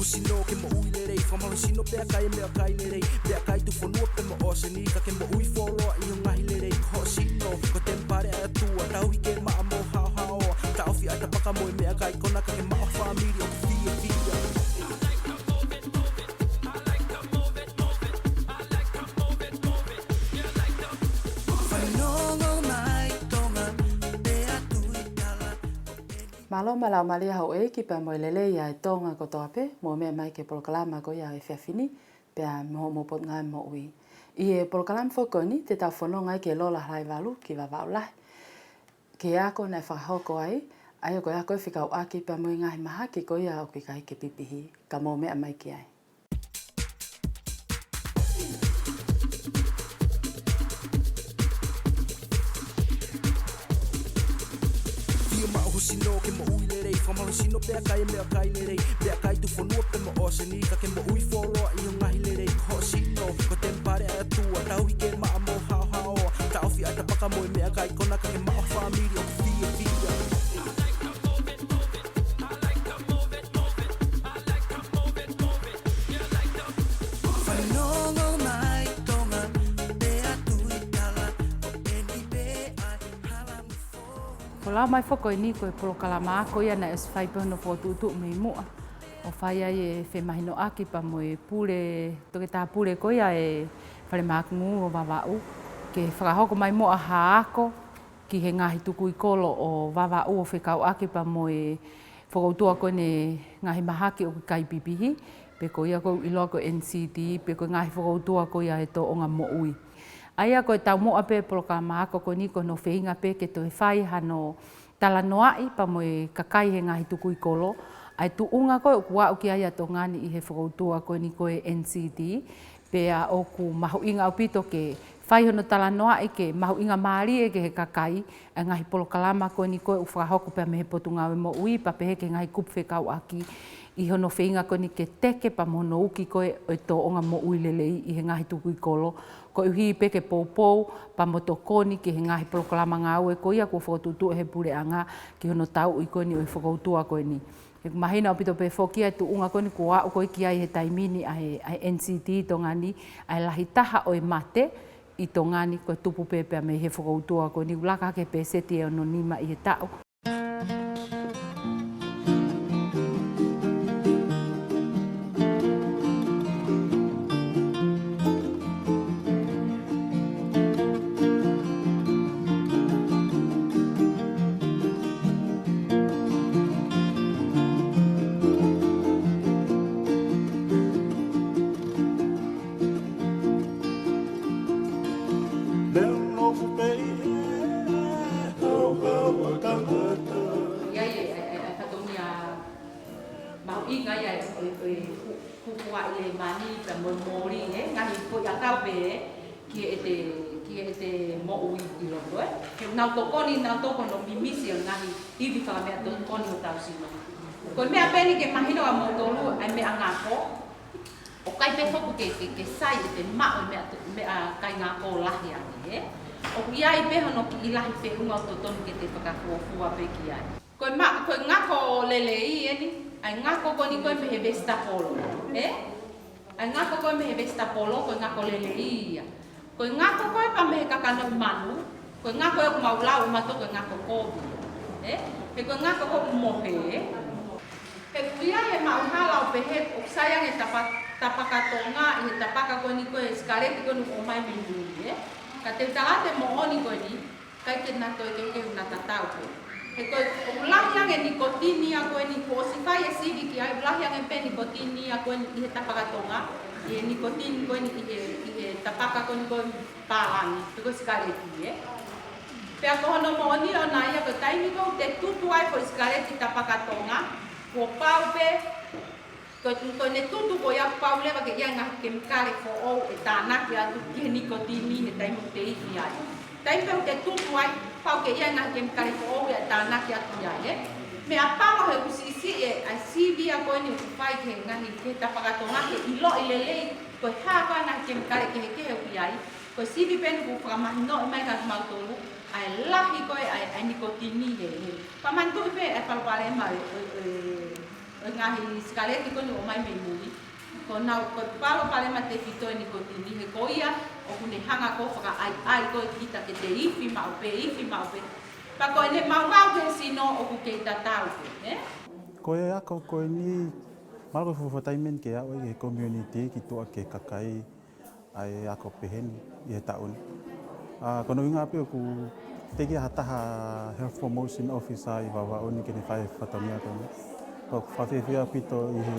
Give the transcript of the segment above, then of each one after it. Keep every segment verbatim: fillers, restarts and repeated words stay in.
Sino ke moʻui lelei, fakamālohisino pea kai meʻakai lelei, meʻakai tuʻufonua pea mo ʻōseni, ka ke moʻui fuoloa ʻi ho ngaahi lelei, ko hoʻo sino ko e temipale ʻa e ʻOtua, tauhi ke maʻa mo haohaoa, taʻofi ʻa e tapaka mo e meʻakai kona, ka ke maʻa ho fāmili ʻoku fiefia. Fanongo mai Tonga, pea tuitala. Mālō mo e laumālie ʻa houʻeiki pea mo e lelei ʻa e Tonga kotoa pē, mou meʻa mai ki he polokalama ko ia ʻo e efiafi ni, pea mo hoʻomou Potungāue Moʻui. ʻI he polokalama foki ko eni, te tau fononga ai ki he Lola Halaivalu ki Vavaʻu Lahi, ki he ako naʻe fakahoko ai, ʻa ia ko e ako ʻo e fekauʻaki pea mo e ngaahi mahaki ko ia ʻoku ʻikai ke pipihi, ka mou meʻa mai ki ai. Fiemaʻu ho sino ke moʻui lelei, fakamālohisino pea kai meʻakai lelei, meʻakai tuʻufonua pea mo ʻōseni, ka ke moʻui fuoloa ʻi ho ngaahi lelei, ko hoʻo sino ko e temipale ʻa e ʻOtua, tauhi ke maʻa mo haohaoa, taʻofi ʻa e tapaka mo e meʻakai kona, ka ke maʻa ho fāmili ʻoku fiefia. Fanongo mai Tonga, pea tuitala, ʻo eni pē ʻa e hala mo e fō. Ko e lau mai foki ko eni ko e polokalama ako ia naʻe ʻosi fai pē hono fokotuʻutuʻu mei muʻa, ʻo fai ai e femahinoʻaki pea mo e pule, toketā pule ko ia e Falemahaki Ngū ʻo Vavaʻu, ke fakahoko mai muʻa ha ako ki he ngaahi tukui kolo ʻo Vavaʻu ʻo fekauʻaki pea mo e fokoutua ko eni ngaahi mahaki ʻoku ʻikai pipihi, pe ko ia ʻoku ʻiloa ko e N C D, pe ko e ngaahi fokoutua ko ia e tōʻonga moʻui. ʻA ia ko e taumuʻa pē polokalama ako ko eni ko hono feinga pē ke toe fai hano talanoaʻi pea mo e kakai he ngaahi tukui kolo ʻa e tuʻunga ko ē ʻoku aʻu ki ai ʻa Tonga ni ʻi he fokoutua ko eni ko e N C D, pea ʻoku mahuʻinga ʻaupito ke fai hono talanoaʻi ke mahuʻingamālie ki he kakai ʻa e ngaahi polokalama ko eni ko ē ʻoku fakahoko pea mei he Potungāue Moʻui pea pehē ki he ngaahi kupu fekauʻaki ʻi hono feinga ko eni ke teke pea mo hono uki ko ē ʻo e tōʻonga moʻui lelei ʻi he ngaahi tukui kolo, koeʻuhi pē ke poupou pea mo tokoni ki he ngaahi polokalama ngāue ko ia kuo fokotuʻutuʻu ʻe he puleʻanga ki hono tauʻi ko eni ʻo e fokoutua ko eni. He ʻoku mahino ʻaupito pē foki ʻa e tuʻunga ko eni kuo aʻu ko ē ki ai he taimi ni ʻa e, ʻa e N C D ʻi Tonga ni, ʻa e lahi taha ʻo e mate ʻi Tonga ni ko e tupu pē pea mei he fokoutua ko eni, ʻoku laka hake he pēseti ʻe ono nima ʻi he taʻu. ʻI ai e, e, e, e fatongia mahuʻinga ia e, e, e, hu-, hukuaʻi e mani pea mo e moli, ē, ngaahi foʻi ʻakau pē, ē, ki heʻete, ki heʻete moʻui ʻi loto, ē. Ke nau tokoni, nau tokoni ʻo mimisi ʻa e ngaahi ivi fakameʻatokoni ʻo hotau sino. Ko e meʻa pē eni ke mahino ʻa moutolu ʻa e meʻangako, ʻoku ʻikai pē foki ke, ke, ke sai ʻete maʻu e meʻa, meʻakai ngako lahi ange, ē. ʻOku ʻi ai pē hono kiʻi lahi feʻunga ʻoku totonu ke te fakafuofua pē ki ai. Ko e ma-, ko e ngako lelei eni, ʻa e ngako ko eni ko ē mei he vesitapolo, ē? ʻA e ngako ko ē mei he vesitapolo, ko e ngako lelei ia. Ko e ngako ko ē pea mei he kakanoʻi manu, ko e ngako ʻoku mau lau ʻe mautolu ko e ngako kovi, ē? He ko e ngako ko ē ʻoku mohe, ē? He ʻoku ʻi ai e maʻuhala ʻo pehē ʻoku sai ange tapa-, tapaka Tonga ʻi he tapaka ko eni ko ē sikaleti ko eni ʻoku ʻomai mei muli, ē? Ka te u tala atu e moʻoni ko eni, ʻikai ke na toe kehekehe, na tatau pē. He ko e, ʻoku lahi ange e nikotini ia ko eni, kuo ʻosi fai e sivi ki ai, ʻoku lahi ange pē e nikotini ia ko eni ʻi he tapaka Tonga, ʻi he nikotini ko eni ʻi he, ʻi he tapaka ko eni ko ē pālangi, pe ko e sikaleti, ē. Pea ko hono moʻoni ʻona ia ko e taimi ko ē ʻoku te tutu ai e foʻi sikaleti tapaka Tonga, kuo pau pē ko e, ko ʻene tutu ko ia pau leva ke ʻi ai e ngaahi kemikale foʻou ʻe tānaki atu ki he nikotini he taimi ʻoku te ivi ai. Taimi pē ʻoku te tutu ai, pau ke ʻi ai e ngaahi kemikale foʻou ia ʻe tānaki atu ki ai, ē. Meʻapango he ʻoku siʻisiʻi e, ʻa e sivi ia ko eni ʻoku fai ki he ngaahi, ki he tapaka Tonga ke ʻiloʻi lelei ko e hā koā e ngaahi kemikale kehekehe ʻoku ʻi ai. Ko e sivi pē eni ʻoku fakamahinoʻi mai kia kimautolu ʻa e lahi ko ē ʻa e, ʻa e nikotini he, he. Pea manatuʻi pē e palopalema ʻo e, ʻo e, ʻo e ʻo e ngaahi sikaleti ko eni ʻoku ʻomai mei muli. Ko ʻenau, ko e palopalema tefito eni ko eni he ko ia ʻoku ne hanga ʻo fakaʻaiʻai ko e kita ke te ifi maʻu pē, ifi maʻu pē. Pea ko ʻene maumau ki he sino ʻoku kei tatau pē, ē? Ko e ako ko eni, mahalo ko e fuofua taimi eni ke aʻu ai ki he community, ki tuʻa ki he kakai, ʻa e ako pehē ni ʻi he taʻu ni. ʻA, ko hono ʻuhinga pē ʻoku teʻeki ha taha Health Promotion Officer ʻi Vavaʻu ni ke ne fai e fatongia ko eni. Pea ʻoku fakafiefia ʻaupito ʻi he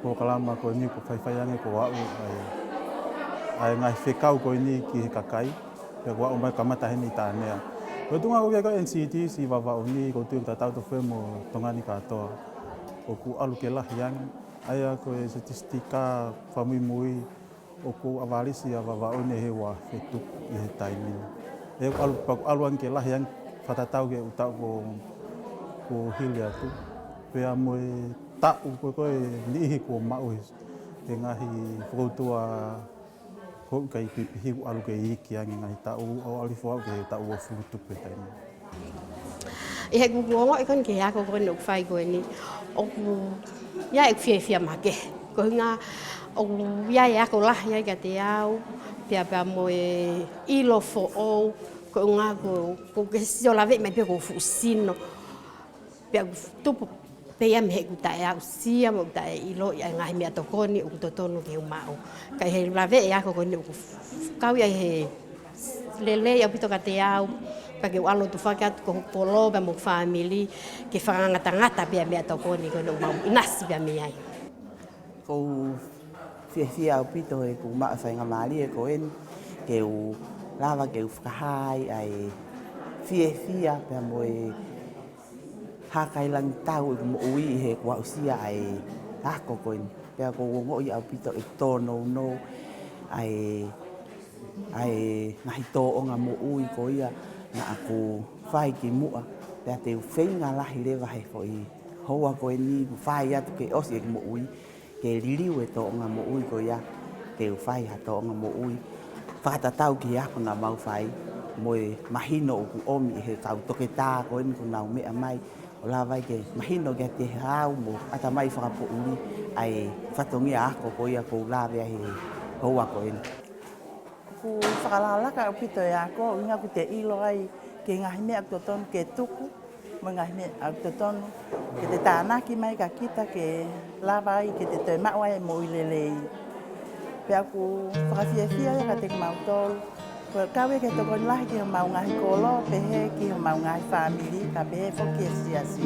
polokalama ko eni ʻoku faifai ange ko e aʻu ʻa e, ʻa e ngaahi fekau ko eni ki he kakai. Pea ʻoku aʻu mai kamata heni ʻi Taʻanea. Ko e tuʻunga ko ia ko e N C D ʻi Vavaʻu ni, ʻoku ou tui ʻoku tatau tofu mo Tonga ni kātoa. ʻOku ʻalu ke lahi ange. ʻA ia ko e sitisitiki fakamuimui ʻoku ʻavalisi ʻa Vavaʻu ni he ua fetuku ʻi he taimi ni. ʻOku ʻalu, pea ʻoku ʻalu ange ke lahi ange fakatatau ki he ʻū taʻu kuo, kuo hili atu. Pea mo e taʻu ko ē ko e niʻihi kuo maʻu he, he ngaahi fokoutua ko ē ʻikai pipihi ʻoku ʻalu ke iiki ange ngaahi taʻu, ʻo ʻalu hifo aʻu ki he taʻu uofulu tupu he taimi ni. ʻI heʻeku ongoʻi ko eni ki he ako ko eni ʻoku fai ko eni, ʻoku ʻi ai ʻeku fiefia makehe. Ko e ʻuhinga ʻoku ʻi ai e ako lahi ai kiate au, pea, pea mo e ʻilo foʻou, ko e ʻuhinga ko, ʻoku ke sio laveʻi mai pē ko e fuʻu sino. Pea ʻoku tupu pē ia mei heʻeku taʻeaʻusia mo ʻeku taʻeʻiloʻi ʻa e ngaahi meʻatokoni ʻoku totonu ke u maʻu. Ka ʻi he laveʻi e ako ko eni ʻoku kau ia he lelei ʻaupito kiate au, pea ke u ʻalu atu fakataha atu ki hoku kolo pea mo hoku fāmili, ke fakangatangata pē ʻa e meʻatokoni ko eni ʻoku mau ʻinasi pē mei ai. ʻOku ou fiefia ʻaupito he kuo u maʻu e faingamālie ko eni, ke u lava ke u fakahā ai ʻa e fiefia pea mo e hākailangitau ʻeku moʻui he kuo u aʻusia ʻa e ako ko eni. Pea ʻoku ou ongoʻi ʻaupito ʻeku tōnounou ʻa e, ʻa e ngaahi tōʻonga moʻui ko ia naʻa ku fai kimuʻa. Pea te u feinga lahi leva he foʻi houa ko eni kuo fai atu ke ʻosi ʻeku moʻui, ke liliu e tōʻonga moʻui ko ia, ke u fai ha tōʻonga moʻui fakatatau ki he ako naʻa mau fai, mo e mahino ʻoku ʻomi ʻe he kau toketā ko eni kuo nau meʻa mai, ʻo lava ai ke mahino kiate au mo ʻatamai fakapoʻuli ʻa e fatongia ako ko ia ʻoku ou lave ai he houa ko eni. ʻOku fakalakalaka ʻaupito e ako, ʻuhinga ʻoku te ʻilo ai ki he ngaahi meʻa ʻoku totonu ke tuku, mo e ngaahi meʻa ʻoku totonu ke te tānaki mai kia kita ke lava ai ke te toe maʻu ai e moʻui lelei. Pea ʻoku fakafiefia ia kiate kimautolu. Ko e kau ia ki he tokoni lahi ki homau ngaahi kolo, pehē ki homau ngaahi fāmili, kae pehē foki ki he siasi.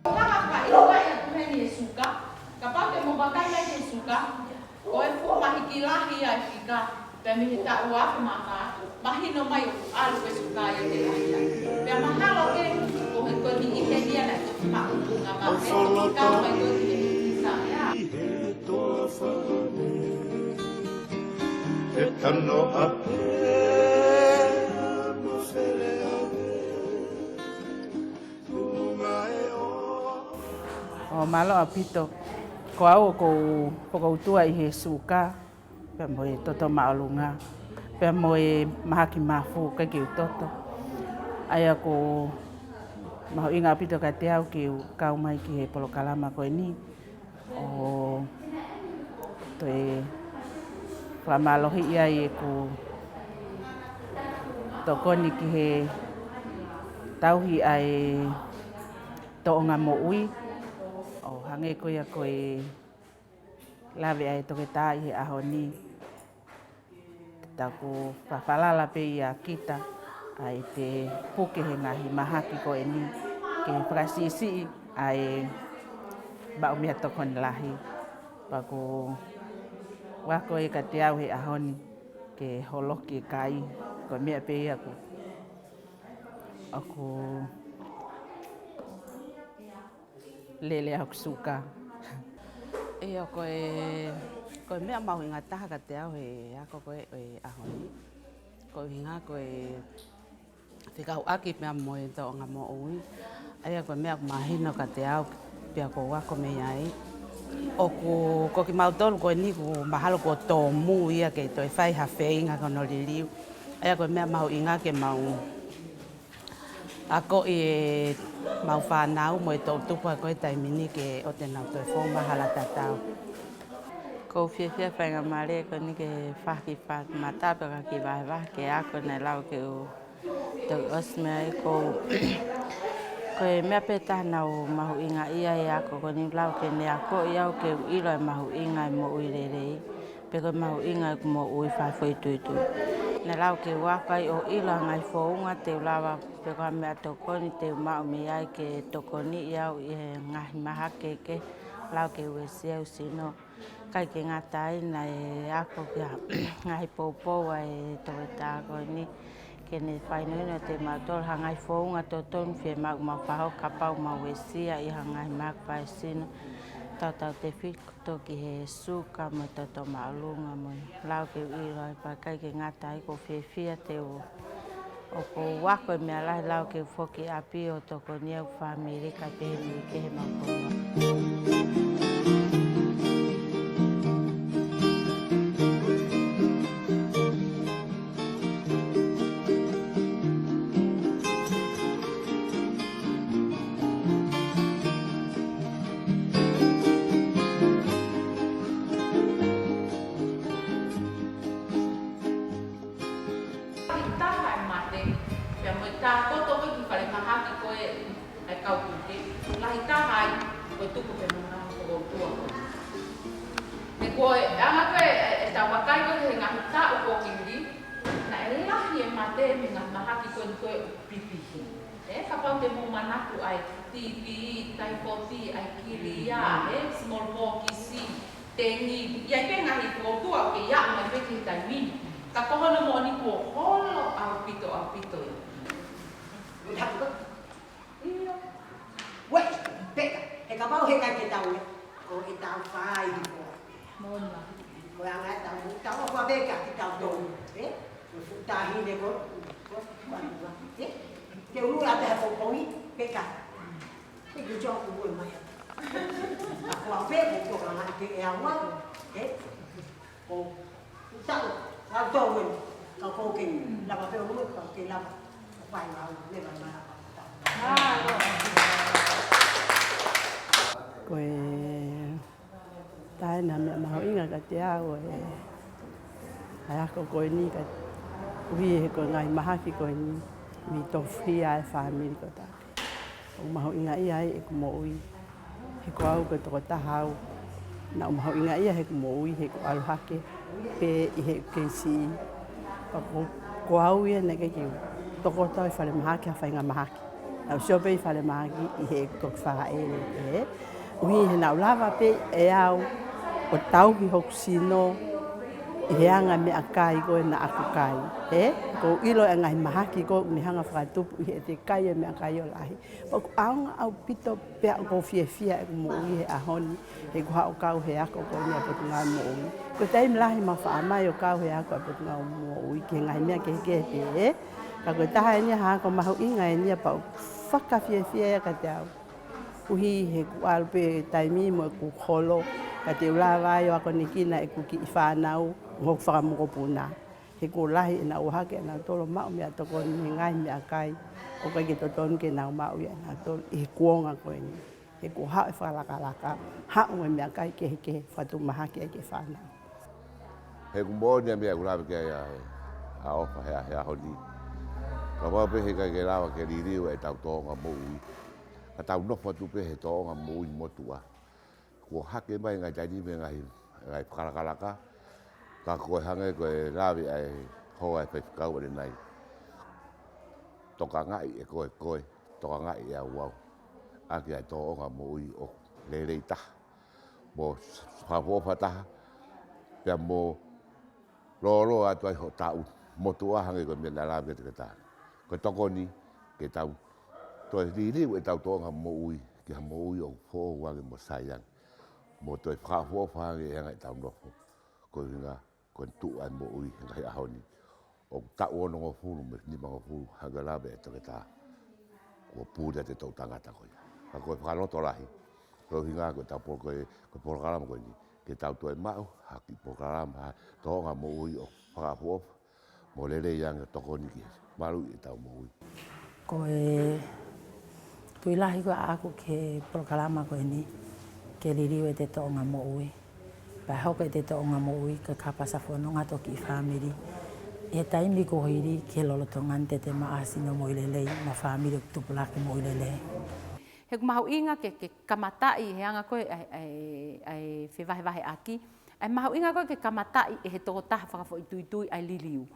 Lava ka ʻilo mai atu heni e suka, kapau te mou vakai mai ki he suka, ko e fuʻu mahiki lahi ʻa e fika, pea mei he taʻu ua afe mā fā, mahino mai ʻoku ʻalu e suka ia ke lahi ai. Pea mahalo pē ko e, ko e niʻihi ia naʻe toki maʻu ngā maʻu, ʻe toki kau mai ko ē ki he fika ia. He tano ape mo fele ave. ʻO mālō ʻaupito, ko au ʻoku ou fokoutua ʻi he suka, pea mo e toto māʻolunga, pea mo e mahaki mafu ʻikai ke u toto. ʻA ia ʻoku mahuʻinga ʻaupito kiate au ke u kau mai ki he polokalama ko eni. ʻO toe fakamālohiʻi ai ʻeku tokoni ki he tauhi ʻa e tōʻonga moʻui. ʻO hangē ko ia ko e lave ʻa e toketā ʻi he ʻaho ni. Taku fafalala pē ia kita, ʻa e te puke he ngaahi mahaki ko eni, ke fakasiʻisiʻi ʻa e maʻu meʻatokoni lahi. Pea ʻoku ou ako ē kiate au he ʻaho ni, Ke holoki e kai, ko e meʻa pē ia ʻoku, ʻoku lele ʻa hoku suka. ʻIo, ko e, ko e meʻa mahuʻinga taha kiate au he ako ko ē ʻo e ʻaho ni. Ko e ʻuhinga ko e fekauʻaki pea mo e tōʻonga moʻui. ʻA ia ko e meʻa ʻoku mahino kiate au pea ʻoku ou ako mei ai. ʻOku, ko kimautolu ko eni ʻoku mahalo kuo tōmui ia ke toe fai ha feinga ki hono liliu. ʻA ia ko e meʻa mahuʻinga ke mau akoʻi ʻemau fānau mo e toʻutupu ʻa ko ē taimi ni ke ʻoua te nau toe fou mai ha hala tatau. ʻOku ou fiefia faingamālie ko eni ke fakafeʻiloaki pea mo e kiʻi vahevahe ki he ako naʻe lava ke u toki ʻosi mei ai. Ko, ko e meʻa pē taha naʻe mahuʻinga ia he ako ko eni, lava ke ne akoʻi au ke u ʻilo e mahuʻinga e moʻui lelei, pe ko e mahuʻinga e moʻui fakafoʻituitui. Naʻe lava ke u ako ai ʻo ʻilo ʻa e ngaahi founga te u lava, pe ko ha meʻatokoni te u maʻu mei ai ke tokoniʻi au ʻi he ngaahi mahaki kehekehe, lava ke uesia ʻeku sino. ʻIkai ke ngata ai, naʻe ako ki ha ngaahi poupou ʻa e toketā ko eni ke ne fakahinohino kiate kimautolu ha ngaahi founga totonu fiemaʻu ke mau fakahoko kapau ʻoku mau uesia ʻi ha ngaahi mahaki fakaesino, tautautefito ki he suka mo e toto māʻolunga mo e lau ke u ʻilo ai. Pea ʻikai ke ngata ai, ʻoku ou fiefia te u, ʻoku ou ako e meʻa lahi, lava ke u foki ʻi ʻapi ʻo tokoni ʻeku fāmili kae pehē ni ki heʻemau fonua. Lahi taha e mate, pea mo e tākoto ko ē ki falemahaki ko ē ʻa e kau puke, lahi taha ai ko e tupu pē mo e ngaahi fokotuʻu ko ē. He ko e anga ko ē ʻetau vakai ko ē he ngaahi taʻu kuo hili, naʻe lahi e mate mei he ngaahi mahaki ko eni ko ē ʻoku pipihi. ʻE, kapau te mou manatu ai, TB, taifoti, ʻa e kilia, ʻe, smallpox, dengue, ʻi ai pē ngaahi fokotuʻu ʻoku kei aʻu mai pē ki he taimi ni. Ka ko hono moʻoni kuo holo ʻaupito, ʻaupito ia. ʻIo. Uē, peka, he kapau heʻikai ke tau ē, ko ʻetau fai hifo. Mona. Ko e anga ʻetau, tau ʻofa peka ki tau tonu, ē? Ko e fuʻu taʻahine ko, ko, ko, ē? Ke ulu ʻa te ha pongipongi, peka. Ke ke tō ku ue mai. Ka ko a peka, ko ka ngā ke e awa, ē? Ko, tau, tau tō ue, ka ko ke, lava pē ue, ka ke lava. Ko fai ngā ue, ne vai mai lava. Ko e taha ena meʻa mahuʻinga kiate au ʻa e ako ko eni ka ʻuhi he ko e ngaahi mahaki ko eni, ʻoku tofuhia e fāmili ko ē. ʻOku mahuʻingaʻia ai ʻeku moʻui. He ko au ko e tokotaha au naʻe mahuʻingaʻia heʻeku moʻui, heʻeku ʻalu hake pē ʻi heʻeku kei siʻi. Ka ko, ko au ia naʻe ʻikai ke u tokoto ʻi falemahaki ha faʻahinga mahaki. Naʻá ku sio pē ʻi falemahaki ʻi heʻeku toki fāʻele pē. ʻUhi he naʻá ku lava pē ʻe au ʻo tauhi hoku sino ʻi he anga e meʻakai ko ē naʻá ku kai. He, ʻoku ou ʻilo e ngaahi mahaki ko ē ʻoku ne hanga ʻo fakatupu ʻi heʻete kai e meʻakai ʻo lahi. Pea ʻoku ʻaonga ʻaupito pea ʻoku ou fiefia ʻeku moʻui he ʻaho ni, heʻeku haʻu ʻo kau he ako ko eni ʻa e Potungāue Moʻui. Ko e taimi lahi ʻemau faʻa ō mai ʻo kau he ako ʻa e Potungāue Moʻui ki he ngaahi meʻa kehekehe pē, ē. Ka ko e taha eni ia ha ako mahuʻinga eni ia pea ʻoku fakafiefia ia kiate au. ʻUhi heʻeku ʻalu pē taimi mo ʻeku holo, ka te u lava ai ʻo akonekina ʻeku kiʻi fānau mo hoku fakamokopuna. He kuo lahi ʻenau ō hake ʻanautolu ʻo maʻu meʻatokoni mei he ngaahi meʻakai ʻoku ʻikai ke totonu ke nau maʻu ia ʻanautolu ʻi he kuonga ko eni. He kuo haʻu e fakalakalaka, haʻu e meʻakai kehekehe, fakatuʻu mahaki ai ki he fānau. He ʻoku moʻoni e meʻa ʻoku lave ki ai ʻa e, ʻa ʻOfa he, he ʻaho ni. Kapau pē heʻikai ke lava ke liliu ʻetau tōʻonga moʻui, ka tau nofo atu pē he tōʻonga moʻui motuʻa. Kuo hake mai ngaahi taimi mo e ngaahi, ngaahi fakalakalaka, ka ko e hangē ko e lave ʻa e hoa ʻa e faifekau ʻanenai. Tokangaʻi ʻe koe koe, tokangaʻi ʻe au au. ʻAki ʻa e tōʻonga moʻui ʻoku lelei taha. Mo s-, s-, fakaʻofoʻofa taha, pea mo lōloa atu ai hoʻo taʻu, motuʻa hangē ko e meʻa naʻe lave atu ki ai e toketā. Ko e tokoni ke tau toe liliu ʻetau tōʻonga moʻui ki ha moʻui ʻoku foʻou ange mo sai ange, mo toe fakaʻofoʻofa ange e anga ʻetau nofo. Ko e ʻuhinga ko e tuʻu ʻa e moʻui he ngaahi ʻaho ni ʻoku taʻu onongofulu mo e nimangofulu hangē ko e lave ʻa e toketā, kuo pule atu e toʻu tangata ko ia. Ka ko e fakalotolahi, ko e ʻuhinga ko ʻetau polo-, ko e, ko e polokalama ko eni, ke tau toe maʻu ha kiʻi polokalama, ha tōʻonga moʻui ʻoku fakaʻofoʻofa mo lelei ange ʻo tokoni ki he maluʻi ʻetau moʻui. Ko e tui lahi ko ē ʻaʻaku ki he polokalama ko eni, ke liliu ʻete tōʻonga moʻui. Pea hoko ʻete tōʻonga moʻui ko e kapa sa fononga atu ki he fāmili ʻi he taimi kuo hili ki he lolotonga ni, te te maʻu ha sino moʻui lelei mo ha fāmili ʻoku tupulaki moʻui lelei. He ʻoku mahuʻinga ke, ke kamataʻi he anga ko ē ʻa e, ʻa e, ʻa e fevahevaheʻaki, ʻa e mahuʻinga ko ē ke kamataʻi ʻe he tokotaha fakafoʻituitui ʻa e liliu.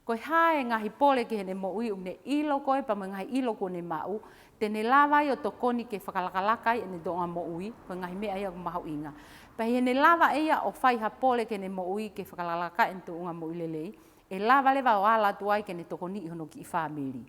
Ko e hā e ngaahi pole ki heʻene moʻui ʻoku ne ʻilo ko ē pea mo e ngaahi ʻilo kuo ne maʻu, te ne lava ai ʻo tokoni ke fakalakalaka ai ʻene tōʻonga moʻui, ko e ngaahi meʻa ia ʻoku mahuʻinga. Pea ʻi heʻene lava ʻe ia ʻo fai ha pole ki heʻene moʻui ke fakalakalaka ʻene tōʻonga moʻui lelei, ʻe lava leva ʻo ala atu ai ke ne tokoniʻi hono kiʻi fāmili.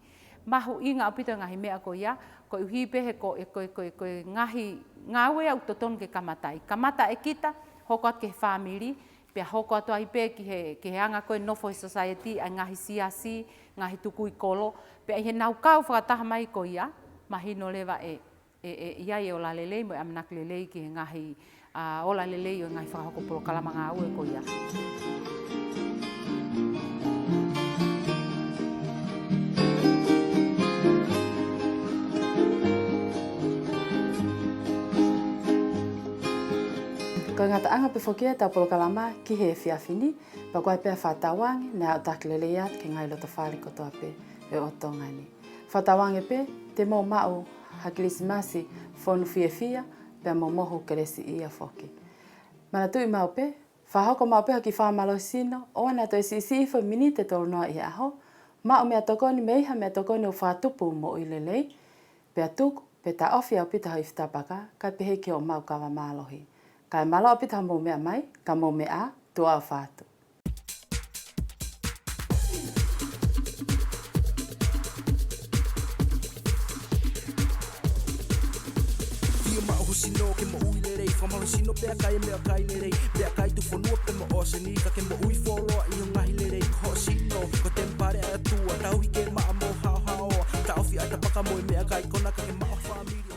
Mahuʻinga ʻaupito e ngaahi meʻa ko ia, koeʻuhi pē he ko e, ko e, ko e, ko e ngaahi ngāue ʻoku totonu ke kamataʻi. Kamata ʻe kita, hoko atu ki he fāmili, pea hoko atu ai pē ki he, ki he anga ko ē nofo he society, ʻa e ngaahi siasi, ngaahi tukui kolo, pea ʻi heʻenau kau fakataha mai ko ia, mahino leva ʻe, ʻe, ʻe ʻi ai e ola lelei mo e ʻamanaki lelei ki he ngaahi, ʻa, ola lelei ʻo e ngaahi fakahoko polokalama ngāue ko ia. Ko e ngataʻanga pē foki ia ʻetau polokalama ki he efiafi ni, pea ko e pea fakatauange naʻa tau taki lelei atu ki he ngaahi lotofale kotoa pē ʻo e ʻotu Tonga ni. Fakatauange pē te mou maʻu ha Kilisimasi fonu fiefia, pea mo mohu kelesiʻia foki. Manatuʻi maʻu pē, fakahoko maʻu pē ha kiʻi fakamālohisino, ʻoua naʻa toe siʻisiʻi hifo e miniti ʻe tolunoa ʻi he ʻaho, maʻu meʻatokoni mei ha meʻatokoni ʻoku fakatupu moʻui lelei, pea tuku, pea taʻofi ʻaupito ha ifi tapaka, kae pehē ki hoʻo maʻu kava mālohi. Kae mālō ʻaupito hoʻomou meʻa mai, ka mou meʻa ā, tuʻa ʻofa atu. Fiemaʻu ho sino ke moʻui lelei, fakamālohisino pea kai e meʻakai lelei, meʻakai tuʻufonua pea mo ʻōseni, ka ke moʻui fuoloa ʻi ho ngaahi lelei, ko ho sino ko e temipale ʻa e ʻOtua, tauhi ke maʻa mo haohaoa, taʻofi ʻa e tapaka mo e meʻakai konā ka ke maʻu ha fāmili.